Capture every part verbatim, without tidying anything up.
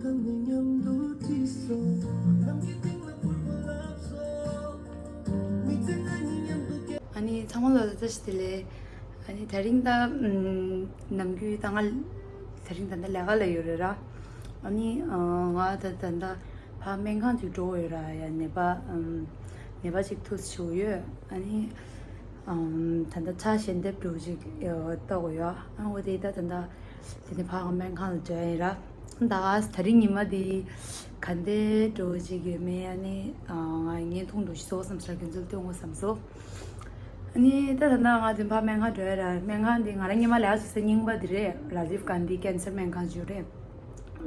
ཨ་ནི་ཚང་མ་ལ་བཀྲ་ཤིས་བདེ་ལེགས། ཨ་ནི་དེ་རིང་ད་ཨམ་ནམ་རྒྱུན་ད་ང་དེ་རིང་ད་ལྟ་ལས་ཀ་ལ་ཡོད་རེད་ར། ཨ་ནི་ཨ་ང་ད་ད་ལྟ་ཕར་སྨན་ཁང་ཅིག་འགྲོ་དགོས་ཡོད་ར། ཡ་ནད་པ་ཨམ་ནད་པ་ཅིག་ཐུག་བྱུང་ཡོད། ཨ་ནི་ཨམ་ད་ལྟ་ཕྱག་ཞལ་འདེབས་འདྲ་བོ་ཅིག་ཨ་ལྟ་དགོས་ཡོད། ཨ་འོ་དེ་ད་ད་ལྟ་དེ་ནས་ཕར་སྨན་ཁང་ལ་འགྲོ་ཡ་ཡིན་ར། ད་ག་དེ་རིང་ཉི་མ་འདི་ག་འདྲ་འདྲ་བོ་ཅིག་ཡོད་མེད། ཨ་ནི་ཨ་ང་བརྙན་ཐུང་འདྲ་བོ་ཞིག་བཟོ་བསམ་ས་ར། ཁྱོད་ཚོར་སྟོན་དགོས་བསམ་སོང་། ཨ་ནི་ད་ད་ལྟ་ང་འདི་ཕར་སྨན་ཁང་འགྲོ་ཡ་ར། སྨན་ཁང་འདི་ང་རང་སྔོན་མ་ལས་ཀ་བྱེད་ས་རྙིང་པ་འདི་རེད། ར་ཇིབ་གྷན་དྷི་ཀེན་སར་སྨན་ཁང་ཅིག་ཡོད་རེད།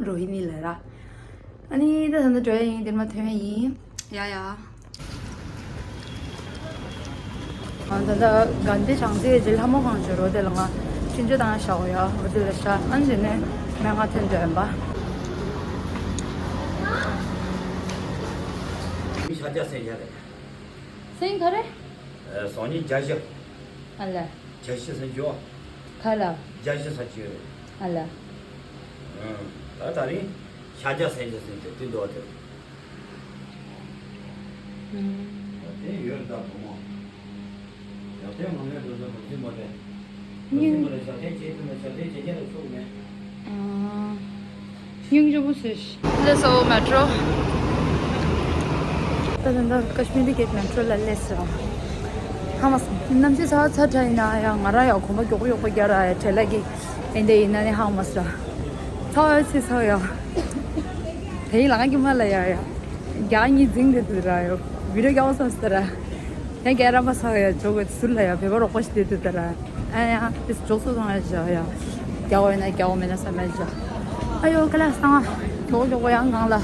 རོ་ཧི་ནི་ལ་ར། ཨ་ནི་ད་ད་ལྟ་འགྲོ་ཡ་ཡིན། འདིར་མར་ཐོན་ཡ་ཡིན། ཡ་ཡ། ཨ་ད་ལྟ་གྷན་དྷི་བྱང་རྩེ་གི་ལྷ་མོ་ཁང་ཅིག་ཡོད་རེད། དེ་ལ་ང་ཕྱིན་ཆད་ད་ང་བཞག་ཡོད། འོ་དེ་ལ་བཞག་ཨ་ནི་དེ་ནས་སྨན་ཁང་ཐོན་འགྲོ་ཡིན་པ། ཤ་རྒྱགས་ཟེར་ཡ་རེད། སེང་ག་རེ། ཨ་སང་ཉིན་བརྒྱད་ཞི། ཨ་ལ། བརྒྱད་ཞི་ཟེར་རྒྱུ། ག་ལ། བརྒྱད་ཞི་ཟེར་རྒྱུ། ཨ་ལ། ཨང་། ད་ད་རིང་ཤ་རྒྱགས་ཟེར་རྒྱུ་ཟེར་རྒྱུ་དེ་འདུག་དེ། ཨང་། དེ་ཡོད་ད་བུ་མོ། ཡང་དེ་ངོ་མས་འགྲོ་ས་མ་ཟིན་པ་རེད། སྙིང་། སྙིང་རྗེ་པོ་ཟེར། སླེབས་སོང་མེ་ཊྲོ། ད་ད་ད་ཀ་ཤི་མི་རི་གྷེ་ཊི་མེ་ཊྲོ་ལ་སླེབས་སོང་། ཧ་མ་སོང་། གནམ་གཤིས་ཚ་བ་ཚ་དྲགས་ཡིན་ན་ཡང་ང་རང་ཡང་གོམ་པ་མགྱོགས་པོ་མགྱོགས་པོ་རྒྱག་ར་ཡ། བྲེལ་ལ་གི་ཨེ་འདྲ་ཡིན་ན་ནི་ཧ་མ་སོང་ར། ཚ་བ་ཚ་ཚ་ཡ། དེ་ཡིན་ལ་ང་གི་མ་ལ་ཡ་ཡ། རྒྱག་གཉིས་འཛིང་རེད་འདུག་ར་ཡ། བི་ཌི་ཡོ་རྒྱག་བསམ་སོང་ར། ཡང་རྒྱག་ར་མ་སོང་ཡ། ཇོ་གི་ཟུར་ལ་ཡ་བོད་པ་རོགས་པ་ཞིག་བསྡད་འདུག་ད་ར། ཨ་ཡ། དེ་ཇོག་སོ་སོང་ཡ་བཞག་ཡ། རྒྱག་འོས་ན་རྒྱག་འོས་མེད་ན་བསམ་ཡ་བཞག་ཨ་ཡོ་ཀ་ལ་སང་ང་མགྱོགས་མགྱོགས་ཡང་གང་ལ།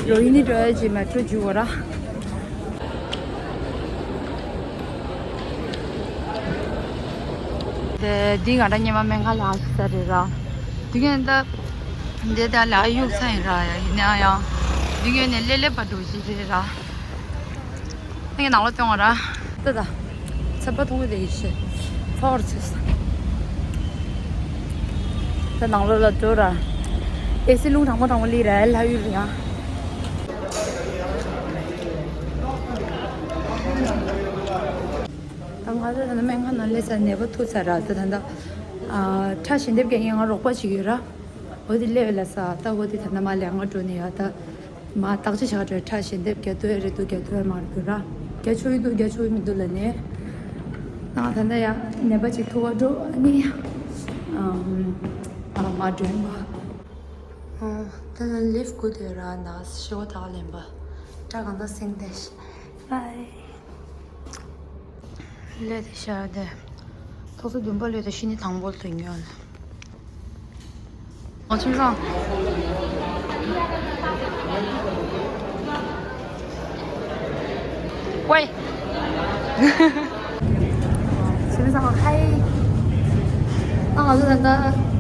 རོ་ཧི་ནི་འགྲོ་ཡ་ཅིག་མེ་ཊྲོ་འཇུ་བ་ར། དེ་འདི་ང་རང་སྔོན་མ་སྨན་ཁང་ལ་ཨ་ཤི་ས་རེད་ར། དེ་གས་ད་འདི་ད་ལ་གཡུག་ས་ཡིན་ར་ཡ། ཡིན་ན་ཡང་དེ་གས་ནས་ལེ་ལེ་པ་འགྲོ་ཞིག་རེད་ར། ངས་ནང་ལོགས་སྟོན་བ་ར། ད་ད། ཚ་བ་མཐོང་གི་དེ་ཡིན་ཤེས། ཚ་བར་ཚེས། ད་ནང་ལོགས་ལ་འགྲོ་ར། ཨེ་སི་རླུང་གྲང་མོ་གྲང་མོ་ལི་ར་ལྷ་ཡུལ་རེད་ཡ། ད་ང་ཚོ་ད་ནི་སྨན་ཁང་ནང་སླེབས་ཚར། ནད་པ་ཐུག་ཚར་ར། ད་ད་ད། ཨ་ཁྲག་ཞལ་འདེབས་རྒྱག་མཁན་ང་རོགས་པ་ཅིག་ཡོད་ར། འོ་དེ་སླེབས་ལ་ས། ད་འོ་དེ་ད་ནི་མ་ལས་ང་འགྲོ་ནས་ཡ་ད། མ་བརྟག་དཔྱད་བྱ་དགོས། ཁྲག་ཞལ་འདེབས་རྒྱག་ཐུབ་ཡ་རེད་འདུག་རྒྱག་ཐུབ་ཡ་མ་རེད་འདུག་ར། རྒྱག་ཆོག་གི་འདུག་རྒྱག་ཆོག་གི་མི་འདུག་ལབ་ནས། ད་ད་ལྟ་ཡ་ནད་པ་ཅིག་ཐུག་ག་འགྲོ། ཨ་ནི་ཨམ་ཨ་མ་མགྲོན་པ། ཨ་ད་ལྟ་ལིབ་ཊི་སྒུག་བསྡད་ཡོད་ར། ན་ཤི་བ་ད་ག་ལེན་པ། སྐྲ་གང་ལྟར་སེང་བསྡད་ཤག་ཨའི། ལས་དེ་ཤར་དེ། ཐོག་སོ་བདུན་པ་ལོས་དང་ཤི་ནི་དང་པོ་དུ་ཉོ་ལ། ཨོ་ཁྱིམ་ཚང་། ཝེ། ཁྱིམ་ཚང་ཧའི། ཨ་ང་ཚོ་ད་ལྟ་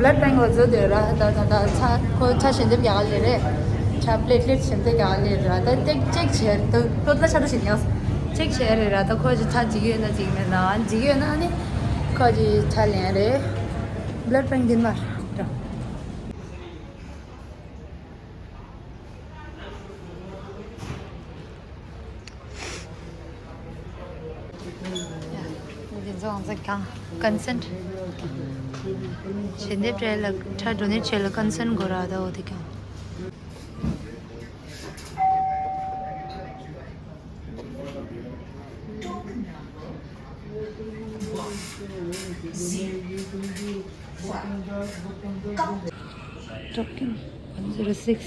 བྷི་ལཌ་བེང་ལ་འཛུལ་བསྡད་ཡོད་ར། ད་ད་ད་ཁྲག་ཁོ་ཁྲག་ཞལ་འདེབས་རྒྱག་ག་སླེབས་རེད། ཁྲག་པི་ལེ་ཊི་ལེ་ཊི་ཞལ་འདེབས་རྒྱག་ག་སླེབས་ར། ད་ཅེག་ཅེག་བྱས་ད་ལྟོ་ལ་ཆ་འགྲོ་བྱེད་ཉག་ཅེག་བྱས་རེད་ར། ད་ཁོ་ཅིག་ཁྲག་འཇིག་གི་ཡོད་ན་འཇིག་གི་མེད་ན། འཇིག་གི་ཡོད་ན་ཨ་ནི་ཁོ་ཅིག་ཁྲག་ལེན་རེད། བྷི་ལཌ་བེང་འདི་མར་འགྲོ། འདི་ཚོ་ང་ཚོ་ཀྱང་ཀོན་སེན་ཊི། ཞལ་འདེབས་སྤྲད་ལ་ཁྲག་ཌོ་ནེ་ཊི་བྱས་ལ་ཀོན་སེན་ཊི་དགོས་ར། ད་འོ་དེ་ཀྱང་། Token one zero six.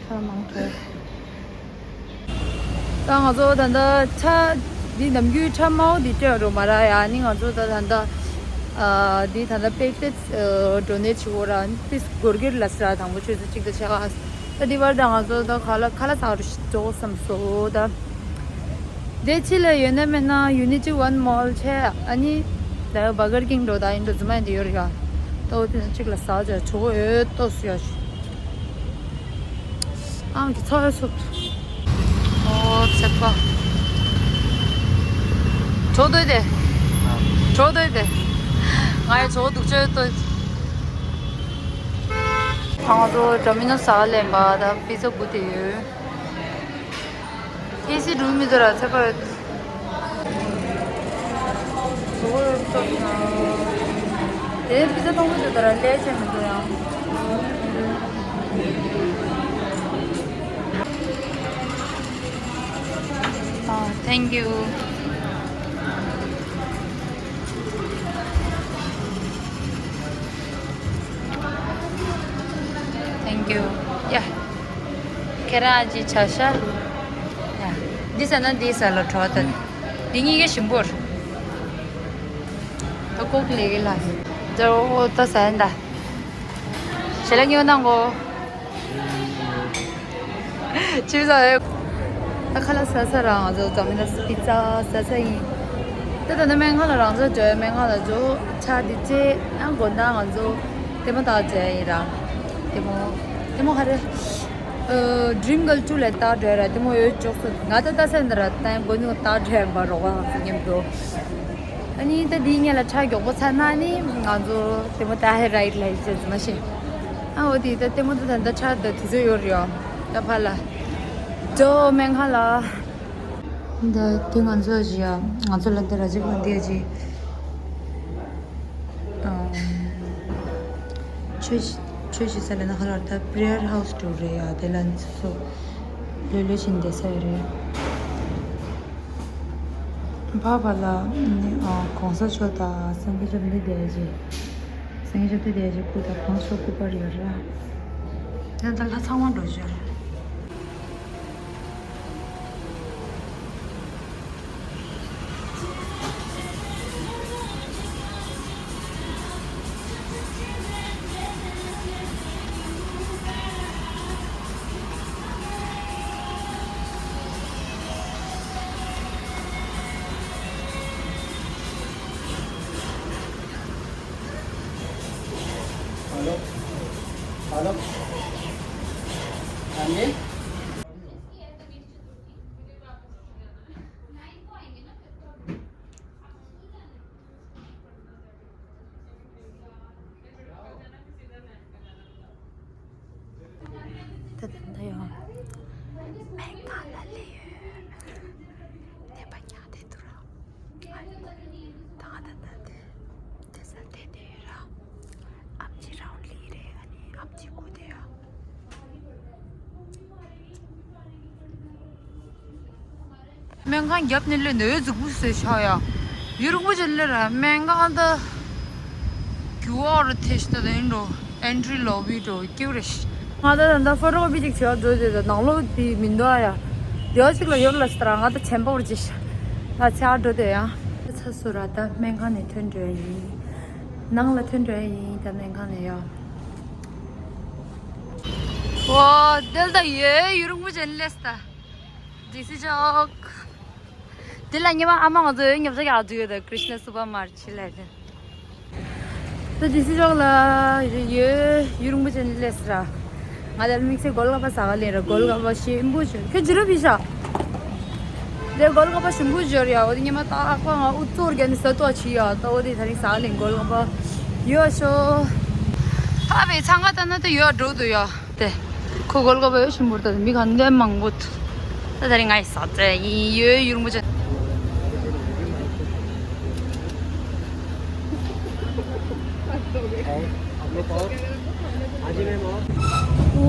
ཁྲག་མང་དྲགས། ད་ང་ཚོ་ད་ལྟ་ཁྲག་འདི་ནམ་རྒྱུན་ཁྲག་དམར་པོ་འདི་སྤྲད་རོགས་མ་རག་ཡ། ནི་ང་ཚོ་ད་ད་ལྟ་ཨ་འདི་ད་ལྟ་པེ་ལེ་ཊི་ལེཊ་ཨ་ཌོ་ནེ་ཊི་བྱེད་དགོས་ར། ཏིས་སྒོར་སྒེར་ལ་ཟེར་ར། དང་པོ་ཆུ་ཚོད་གཅིག་དང་ཕྱེད་ཀ། ད་འདི་བར་ད་ང་ཚོ་ད་ཁ་ལག་ཁ་ལག་ཟ་རུ་འགྲོ་བསམ་སོང་ད། དེ་ཕྱི་ལ་ཡོད་ན་མེད་ན་ཡུ་ནི་ཊི་ཝན་མོལ་བྱས། ཨ་ནི་ད་བྷར་གར་ཀིང་འགྲོ་ད་ཡིན་འགྲོ་རྫུན་མ་ཡིན་དེ་ཡོད་རེད་ཡ། ད་འོ་དེ་ནས་གཅིག་ལ་ཟ་བྱས་ཆོག་གི་ཡོད་ཏོ་སུ་ཡ་ཞུ། ཨང་གི་ཚོ་ཡ་སུབ། ཨོ་ ཇོ་ཏོ་དེ། ཇོ་ཏོ་དེ། ང་ཡི་ཇོ་སྡུག་ཅོ་ཏོ། ང་ཚོ་ཌོ་མི་ནོ་ས་ལེན་པ་ད་པི་ཛ་སྒུག་དེ་ཡོད། ཨེ་སི་འགྲོ་མི་འདུག་ར་ཚེ་པ། དེ་པི་ཛ་གཏོང་གི་འདུག་ད་ར་ལས་བྱེད་མི་འདུག་ཡང་། ཨ། Thank you. Thank you. Yeah. ཁྱེད་རང་ཅི་ཆ་ཤ། Yeah. འདི་ཟ་ན་འདི་ཟ་ལ་གྲོགས་དང་། འདི་གཉིས་ཀའི་ཞིམ་པོར། ད་ཀོག་ལེ་གི་ལ། ཇོ་ད་ཟ་ཡིན་ད། ཞལ་ལག་ཉོ་གནང་གོ། ཆི་ཟ་ཡོད། ད་ཁ་ལག་ཟ་ས་ར་ང་ཚོ་འཛམ་གླིང་ལ་པི་ཛ་ཟ་ས་ཡིན། ད་ད་ནི་སྨན་ཁང་ལ་རང་ཚོ་འཇོ་སྨན་ཁང་ལ་འཇོ་ཆ་འདི་ཅེ་ཡང་དགོན་ད་ང་ཚོ་ལྟད་མོ་ལྟ་བྱས་ཡིན་ར། ལྟད་མོ་ལྟད་མོ་ག་རེ། ཨ། ཌི་རིམ་གྷརལ་ཊུ་ལ་ལྟ་འགྲོ་ར་ལྟད་མོ་ཡོད་ཅོག་སོ་ང་ད་ལྟ་ས་འདི་ར་ལྟ་དགོན་ནི་ལྟ་འགྲོ་ཡ་མ་རོགས་ང་ཚོ་མཉམ་དུ། ཨ་ནི་ད་འདིའི་སྔོན་ལ་ཁྲ་མགྱོགས་པོ་ཚར་ན་ནི་ང་ཚོ་ལྟད་མོ་ལྟ་ཧེ་རའིཌ་ལ་ཡིན་ཅེས་མ་ཤེས། ཨ་འོ་དེ་ད་ལྟད་མོ་ད་ད་ད་ཁྲ་ད་དུས་ཚོད་ཡོད་རེད་ཡོ། ད་ཕ་ལ། ཇོ་སྨན་ཁང་ལ། ད་དེ་ང་ཚོ་ཞི་ཡ་ང་ཚོ་ལ་འདི་ར་ཇིབ་ལ་འདི་ཡ་ཇི། ཆོས་ཆོས་ཞིག་ས་ལ་ན་ཧ་ལར་ད་པྲེ་ཡར་ཧའུ་སི་འགྲོ་རེད་ཡ། དེ་ལ་ཚོ་ལོས་ལོས་བཞིན་བསྡད་ས་ཡོད་རེད། ཕ་བ་ལ་ནི་གོང་ས་མཆོག་དང་སངས་རྒྱས་ཆོས་འདི་བསྡད་ཅི། སངས་རྒྱས་ཆོས་འདི་བསྡད་ཅི་སྐུ་དང་གོང་ས་མཆོག་སྐུ་པར་ཡོད་ར། ད་ལྟ་ལྷ་ཚང་མ་འགྲོ་ཤོར། Hello. Hello. Andy? ད་ད་ད་ཡོང་། སྨན་ཁང་ལ་སླེབས་ཡོད། ནད་པ་ཉག་དེ་འདུག་ར། ཨ་ནི་ད་ད་ད་དེ་དེ་ས་དེ་དེ་ཡོད་ར། ཨམ་ཆི་རང་ལི་རེད། ཨ་ནི་ཨམ་ཆི་སྐུ་དེ་ཡ། སྨན་ཁང་རྒྱབ་ནས་སླེབས་ནས་འོད་རྫིག་པོ་བཟོས་ཤག་ཡ། ཡུན་རིང་པོ་ཅིག་སླེབས་ར་སྨན་ཁང་ད། ཀྱུ་ཨར་ཐེ་ཤི་ད་དེ་འགྲོ། ཨེན་ཊི་རི་ལོ་བི་འགྲོ་ཀྱུ་རེ་ཤི། ང་ད་ད་ད་ཕོ་ཊོ་ཀོ་པི་ཅིག་བྱེད་འགྲོ་དེ་ད་ནང་ལོགས་དེ་མི་འདུག་ཨ་ཡ། དེ་བ་ཅིག་ལ་ཡོད་ལ་སི་ཏ་ར་ང་ད་ཆེན་པོ་རེ་ཅིག་ཤ། ང་ཆ་འགྲོ་དེ་ཡ། ཚ་སུ་ར་ད་སྨན་ཁང་ནས་ཐོན་འགྲོ་ཡ་ཡིན། ནང་ལ་ཐོན་འགྲོ་ཡ་ཡིན་ད་སྨན་ཁང་ནས་ཡ། ཝ། དེ་ལ་ད་ཡོད་ཡུན་རིང་པོ་ཅིག་སླེབས་སི་ད། ཌི་སི་ཅོག་དེ་ལ་ཉི་མ་ཨ་མ་ང་ཚོ་ཉོ་ཆ་ག་ཨ་ཛུ་ཡོད་ད་ཀྲིཤ་ན་སུ་པར་མར་ཆི་ལ་ཡོད། ད་ཌི་སི་ཅོག་ལ་ཡོད་ཡུན་རིང་པོ་ཅན་སླེབས་སི་ར། ང་དེར་དམིགས་བསལ་གོལ་ཀ་པ་ཟ་ག་ལེན་ར་གོལ་ཀ་པ་ཞིམ་པོ་བྱོས་ཁྱོད་ཇི་ར་བི་ཤ། དེ་གོལ་ཀ་པ་ཞིམ་པོ་བྱོས་ར་ཡ་འོ་དེ་ཉི་མ་ཏག་པ་ང་ཨུ་ཚོར་རྒྱ་ནི་ས་ཏོ་ཆི་ཡ་ད་འོ་དེ་ད་རིང་ཟ་ག་ལེན་གོལ་ཀ་པ་ཡོད་ཤོ། ཕ་བའི་ཚང་ག་ད་ན་ད་ཡོད་འགྲོ་འདུག་ཡ། དེ། ཁོ་གོལ་ཀ་པ་ཡོད་ཤིན་པོར་ད་མི་གང་འདྲ་མང་པོ་འདུག་ད་ད་རིང་ང་ཡི་ཟ་ཙེ་ཡིན་ཡོད་ཡུན་རིང་པོ་ཅན།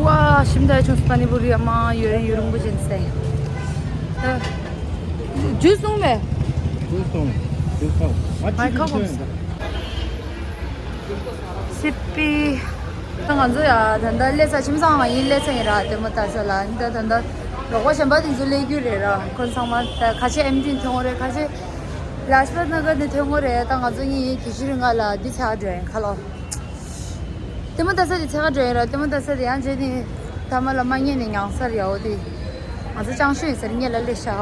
ཝ་ཤིམ་ད་ཆུང་སི་པ་ནི་པུ་རི་ཨ་མ་ཡོད་ཡུན་རིང་པོ་ཅན་སེ། ད། ཇུས་སོང་མེ། ཇུས་སོང་། ཇུས་སོང་། ཨ་ཅི་ཁ་ཁོམ་སོང་། སི་པི། ད་ང་ཚོ་ཡ་ད་ལྟ་སླེབས་ཚར་ཁྱིམ་ཚང་ཡིན་སླེབས་ཚར་ཡིན་ར་དེ་མོ་ལྟ་ས་ལ་ཨ་ནི་ད་ད་ལྟ་རོགས་པ་གཞན་པ་དེ་ཚོ་སླེབས་རྒྱུ་རེད་ར་ཁོ་ཚང་མ་ད་ཁ་ཤས་ཨེམ་ཊི་ཐོན་ངོ་རེད་ཁ་ཤས་ལཱ་ཇ་པད་ན་གར་ནས་ཐོན་ངོ་རེད་ད་ང་ཚོ་གཉིས་དེ་ཤི་རི་ང་ལ་འདི་ཚ་འགྲོ་ཡིན་ཁ་ལོ། དེ་མོ་ལྟ་ས་དེ་ཚ་ག་འགྲོ་ཡིན་ར་དེ་མོ་ལྟ་ས་དེ་ཡང་བྱས་ནས་ཐ་མ་ལ་མ་ཉན་ནས་མྱངས་ས་རེད་ཡ་འོ་དེ་ང་ཚོ་ཅང་ཤོས་ཡིན་ཟེར་ཉེ་ལ་སླེབས་ཤག་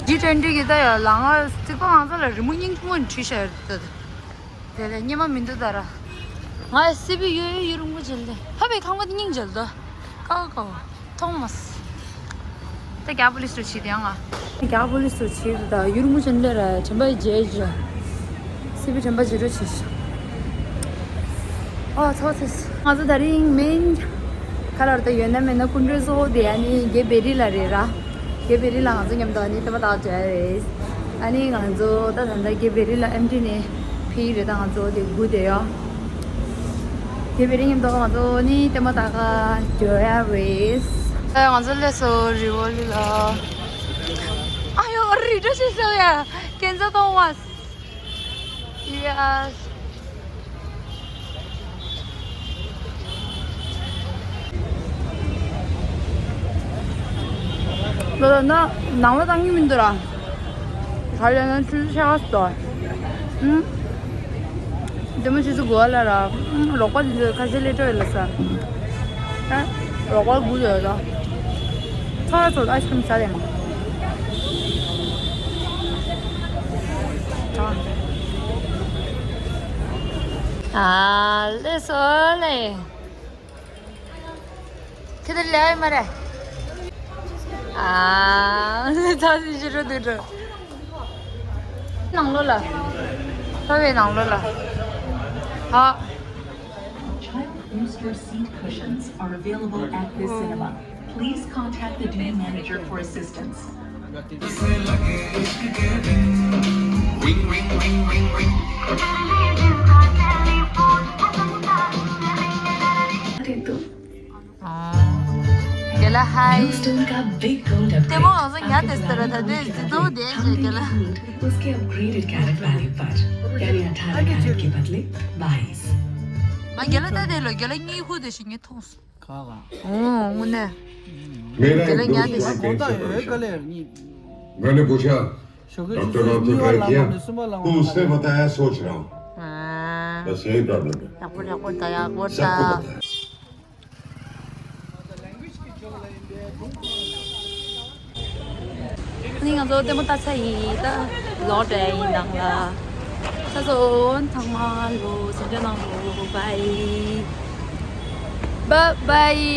ཇི་ཊུ་ཝེན་ཊི་གི་ད་ཡ་ལ་ང་རྩིག་པ་ང་ཚོ་ལ་རི་མོ་སྙིང་རྗེ་མོ་བྲིས་བཞག་ཡོད་རེད་ད། དེ་ལས་སྙེ་མ་མི་འདུག་ད་ར། ང་ཡ་སི་པི་ཡོད་ཡོད་ཡོད་རུང་པོ་བྱེད་ལེ། ཕ་བའི་ཁང་པ་དེ་སྙིང་རྗེ་ལ་འདུག་ཀའོ་ཀའོ། ཐོང་མ་སི། ད་རྒྱ་པོ་ལི་སི་རུ་ཆི་དེ་ཡང་ང་། རྒྱ་པོ་ལི་སི་རུ་ཆི་དེ་ད་ཡུར་མུ་ཅན་ལེ་ར་དྲན་པ་ཇེ་ཇེ། སི་པི་དྲན་པ་ཇེ་རུ་ཆི་ཤ། ཨོ་ཚོ་ཚེ། ང་ཚོ་ད་རིང་མིན། ཁ་ལར་ད་ཡོད་ན་མེད་ན་སྐུ་མགྲོན་གཙོ་བོ་དེ་ཨ་ནི་རྒྱ་བེ་རི་ལ་རེད་ར། རྒྱ་བེ་རི་ལ་ང་ཚོ་མཉམ་དུ་ཨ་ནི་ལྟད་མོ་ལྟ་བྱ་རེད། ཨ་ནི་ང་ཚོ་ད་ད་ད་རྒྱ་བེ་རི་ལ་ཨེམ་ཊི་ནས་ཕི་རེད། ད་ང་ཚོ་དེ་སྒུག་བསྡད་ཡོད། དེ་བེ་རི་མཉམ་དུ་ང་ཚོ་ནི་ལྟད་མོ་ལྟ་ག་འགྲོ་ཡ་རེད། ཨ་ང་ཚོ་སླེབས་སོང་རི་བོ་ལི་ལ། ཨ་ཡོ་རི་འདྲ་ཞིག་སོང་ཡ། ཁྱེད་ཚོ་གཏོང་བ། ཡ། ལོ་ལ་ན་ནང་ལ་བཏང་གི་མི་འདུག་ར། ག་ལ་ན་ཆུ་ཆུ་ཆགས་སོ། ཨུམ། དེ་མོ་ཆུ་ཚོད་དགུ་པ་ལ་ར། ཨུམ། རོགས་པ་དེ་ཚོ་ཁ་ཤས་སླེབས་འགྲོ་ཡོད་ལ་ས། ཨ། རོགས་པ་དགུ་ཡོད་ལ། ཚོ་ལ་ཚོ་ཨའི་སི་ཀྲིམ་ཟ་རེད་མ། ཨ། ལེ་སོ་ལེ། ཁྱེད་ལ་ཡ་མ་རེད། ཨ། ཚ་སི་ཞི་རོ་དུ་རོ། ནང་ལོགས་ལ། ཚ་བའི་ནང་ལོགས་ལ། ཧ། Child booster seat cushions are available at this cinema. Please contact the duty manager for assistance. ཨ། རྒན་ལགས་ཧའི། Bluestone का big gold upgrade। ལྟད་མོ་ང་ཚོ་ཉལ་ཏེ་སྟེར་བ་ད་དུས་ཟི་ཙོ་བསྡད་ཤག་རྒན་ལགས། उसके upgraded carat value पर यानी अठारह कैरेट के बदले बाईस। ང་རྒན་ལགས་ལྟ་དེ་ལོ་རྒན་ལགས་གཉིད་ཁུག་དེ་ཞིག་ངས་མཐོང་སོང་། ག་ག་ཨོ་དངོས་གནས། मेरा རྒན་ལགས་एक ཉལ་दोस्त ཏེ་ཡང་དགོངས་དག་ཡོད་ག་ལེར་གཉིད། मैंने पूछा, डॉक्टर राव को ट्राई किया? तो उसने बताया, सोच रहा हूँ। ཨ། बस यही प्रॉब्लम है। ཡག་པོ་ཡག་པོ་ད་ཡག་པོ་ད། सबको पता है। ནི་ང་ཚོ་ལྟད་མོ་ལྟ་ཚར་ཡིན། ད་ལོག་འགྲོ་ཡིན་ནང་ལ། ད་སོ་ཚང་མ་ལོ་སེམས་ཅན་ནང་ལོ་བའི། བ་བའི།